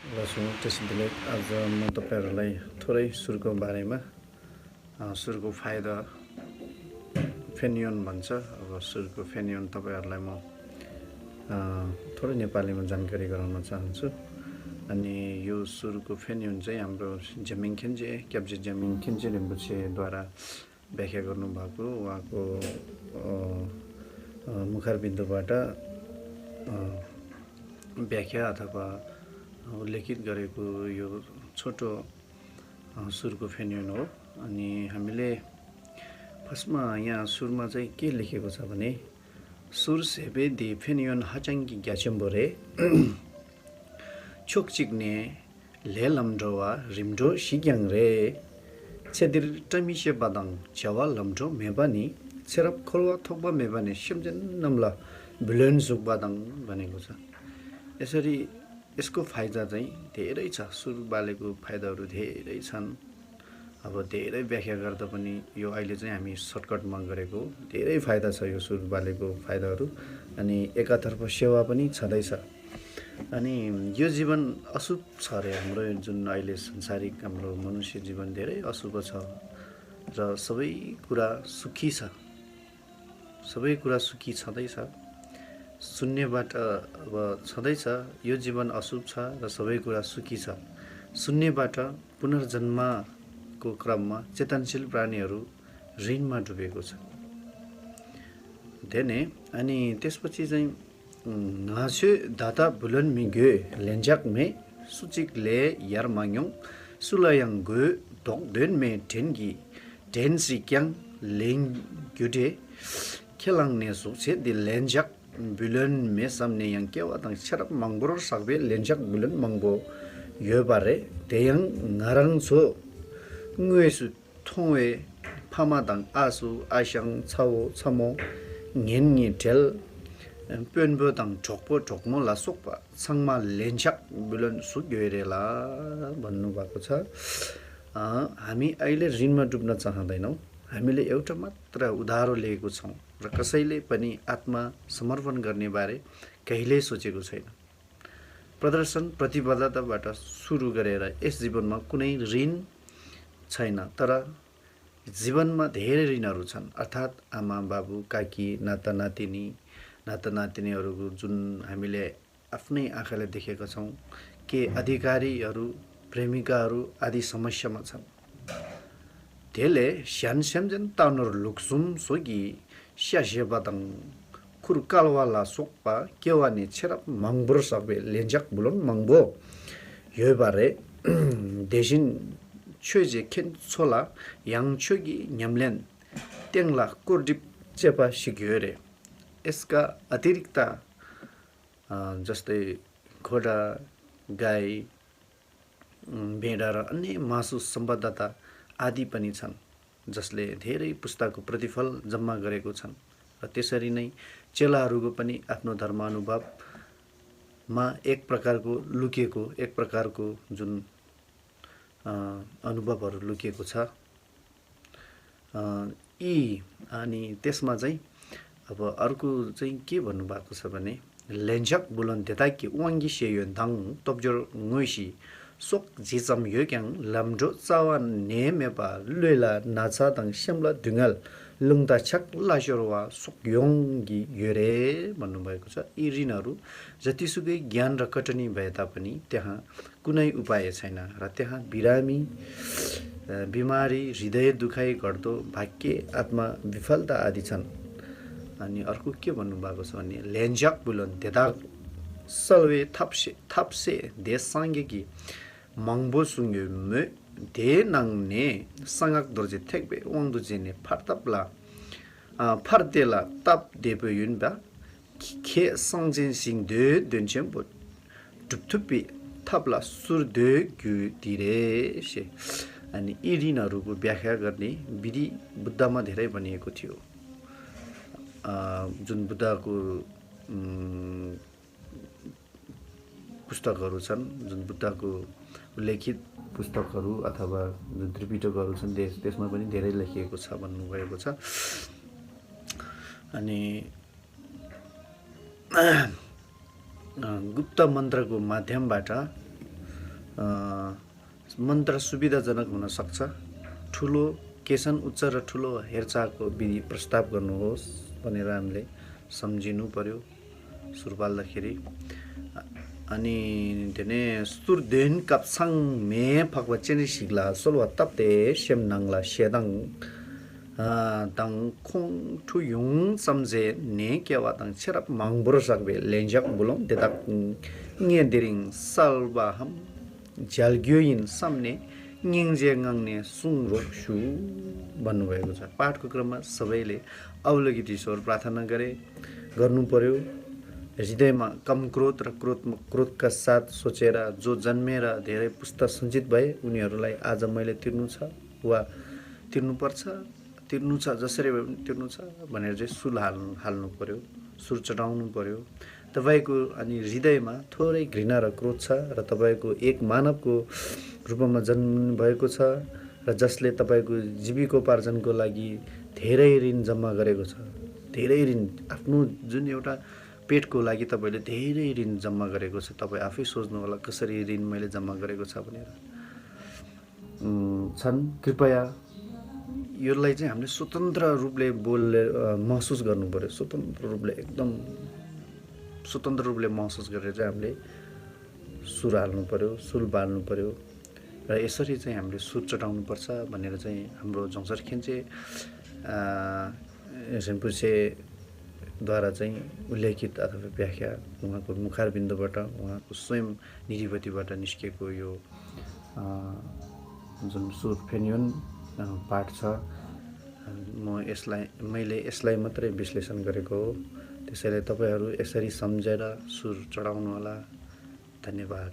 लसुन त्यसैले आज म तपाईहरुलाई थोरै सुरको बारेमा सुरको फाइदा फेन्योन भन्छ। अब सुरको फेन्योन तपाईहरुलाई म थोरै नेपालीमा जानकारी गराउन चाहन्छु। अनि यो सुरको फेन्योन चाहिँ हाम्रो झ्यामिङ खेन्जे क्याप्जे झ्यामिङ खेन्जे रिम्पोछेद्वारा व्याख्या गर्नुभएको उहाँको मुखारबिन्दुबाट व्याख्या अथवा उल्लेखित गरेको यो छोटो सुरको फेन्योन हो। अनि हामीले फर्स्टमा यहाँ सुरमा चाहिँ के लेखेको छ भने सुर सेबे दि फेन्योन हचाङ्गी ग्याचम्बोरे छोकचिक्ने लेलम्डोवा रिम्डो सिग्याङ रे छेदिर टमिसे बादाङ च्यावा लम्डो मेबानी छेरप खोलवा थोकबा मेबानी सिम्जेन नम्ला भिलेन सुक बादाङ भनेको छ। यसरी यसको फाइदा चाहिँ धेरै छ। सुर बालेको फाइदाहरू धेरै छन्। अब धेरै व्याख्या गर्दा पनि यो अहिले चाहिँ हामी सर्टकटमा गरेको धेरै फाइदा छ यो सुर बालेको फाइदाहरू। अनि एकातर्फ सेवा पनि छँदैछ। अनि यो जीवन अशुभ छ रे हाम्रो जुन अहिले संसारिक हाम्रो मनुष्य जीवन धेरै अशुभ छ र सबै कुरा सुखी छ। सबै कुरा सुखी छँदैछ। शून्यबाट अब छँदैछ यो जीवन अशुभ छ र सबै कुरा सुखी छ। शून्यबाट पुनर्जन्मको क्रममा चेतनशील प्राणीहरू ऋणमा डुबेको छ देने। अनि त्यसपछि चाहिँ नास्यो दाता बुलन मिग्यो लेन्जाक मे सुचिक ले यार माग्योङ सुलायाङ गयो ढोक देन मे ढेनगी ढेन सिक्याङ लेङ ग्युडे खेलाङ नेसु छे दि लेन्जाक बुलन मे सामने yang kewa tang charap mangbor sakbe lenjak bulan mangbo yobare deyang ngarang so nguesu thongwe phama dang asu asyang chawo chamo ngenni tel penbo dang chokpo chokmo la sokpa sangma lenjak bulan su gyoire la भन्नु भएको छ। हामी अहिले ऋणमा डुब्न चाहदैनौं। हामीले एउटा मात्र उधारो लिएको छौं र कसैले पनि आत्मा समर्पण गर्ने बारे कहिल्यै सोचेको छैन। प्रदर्शन प्रतिबद्धताबाट सुरु गरेर यस जीवनमा कुनै ऋण छैन। तर जीवनमा धेरै ऋणहरू छन्। अर्थात् आमा बाबु काकी नाता नातिनीहरूको जुन हामीले आफ्नै आँखाले देखेका छौं के अधिकारीहरू प्रेमिकाहरू आदि समस्यामा छन्। धेले स्यान स्यामजन ताउनर लुक्सुम सोगी स्यासेबादङ खुरकालवाला सोक्पा केवानी छेरप मंगब्रो सबे लेन्जाक बुलन मंगबो यो बारे देशिन छुजे खेन छोला याङ छुगी न्यामलेन तेंगला कुर्डिप चेपा सिक्यो रे। यसका अतिरिक्त जस्तै घोडा गाई भेडा र अन्य मासु सम्बद्धता आदि पनि छन् जसले धेरै पुस्ताको प्रतिफल जम्मा गरेको छन्। र त्यसरी नै चेलाहरूको पनि आफ्नो धर्मानुभवमा एक प्रकारको जुन अनुभवहरू लुकिएको छ। अनि त्यसमा चाहिँ अब अर्को चाहिँ के भन्नु भएको छ भने लेन्जक बुलन देताकी वाङ्गी सेयो दाङ तब्जर ngोइसी सोक जिजम योक्याङ लम्डो चावा नेमेपा लुला नाचा दङ स्यामला दुङल लुङता छक लाजरवा सोक योङ्गी योरे भन्नुभएको छ। यी ऋणहरू जतिसुकै ज्ञान र कटनी भए तापनि त्यहाँ कुनै उपाय छैन र त्यहाँ बिमारी हृदय दुखाइ घट्दो भाग्य आत्मा विफलता आदि छन्। अनि अर्को के भन्नुभएको छ भने लेन्जक बुलन देदार सल्वे थाप्से देश साङ्गेकी मंगबो सुङ्गे मे दे नाङ्ने सङ्गक दर्जे थेक्बे वाङ्दु जेने फार्ताप्ला फार्तेला ताप देबे युनबा खे सङ्जेन सिङ दे देन्चेम बो टुपटुपी थाप्ला सुर दे ग्यु दिरे से। अनि यी ऋणहरूको व्याख्या गर्ने विधि बुद्धमा धेरै भनिएको थियो। जुन बुद्धको पुस्तकहरू छन्, जुन बुद्धको उल्लेखित पुस्तकहरू अथवा जुन त्रिपिटकहरू छन् त्यसमा पनि धेरै लेखिएको छ भन्नुभएको छ। अनि गुप्त मन्त्रको माध्यमबाट मन्त्र सुविधाजनक हुन सक्छ। ठुलो केसन उच्च र ठुलो हेरचाहको विधि प्रस्ताव गर्नुहोस् भनेर हामीले सम्झिनु पर्यो सुर पाल्दाखेरि। अनि त्यने सुर देन कप्साङ मे फक्वा चेनि सिग्ला सोलवा तप्ते सेम नाङ्ला सेदाङ तङ खोङ ठु युङ सम्झे ने केवा तङ छेरप माङबुरो सक्बे लेन्जक बुलोङ देता ङे दिरिङ सल्बा हम झ्यालग्योइन सामने ङिङजे ङाङने सुङ रोक्सु भन्नुभएको छ। पाठको क्रममा सबैले अवलोकित ईश्वर प्रार्थना गर्नु पर्यो। हृदयमा कम क्रोध र क्रोधका साथ सोचेर जो जन्मेर धेरै पुस्ता सञ्चित भए उनीहरूलाई आज मैले तिर्नु छ वा तिर्नु छ जसरी भए पनि तिर्नु छ भनेर चाहिँ सुल हाल्नु पर्यो, सुर चढाउनु पर्यो। तपाईको अनि हृदयमा थोरै घृणा र क्रोध छ र तपाईको एक मानवको रूपमा जन्म भएको छ र जसले तपाईको जीविकोपार्जनको लागि धेरै ऋण जम्मा गरेको छ। धेरै ऋण आफ्नो जुन एउटा पेटको लागि तपाईले धेरै ऋण जम्मा गरेको छ। तपाई आफै सोच्नु होला कसरी ऋण मैले जम्मा गरेको छ भनेर। कृपया यसलाई चाहिँ हामीले स्वतन्त्र रूपले महसुस गर्नु पर्यो। स्वतन्त्र रूपले महसुस गरेर चाहिँ हामीले सुर हाल्नु पर्यो, सुल बाल्नु पर्यो र यसरी चाहिँ हामीले सुर चढाउनु पर्छ भनेर चाहिँ हाम्रो जोङसर खेन्चे सेम्पुसेद्वारा चाहिँ उल्लेखित अथवा व्याख्या उहाँको मुखारबिन्दबाट उहाँको स्वयं निधिपतिबाट निस्केको यो जुन सुर फेन्योन पाठ छ मैले यसलाई मात्रै विश्लेषण गरेको हो। त्यसैले तपाईहरू यसरी सम्झेर सुर चढाउनु होला। धन्यवाद।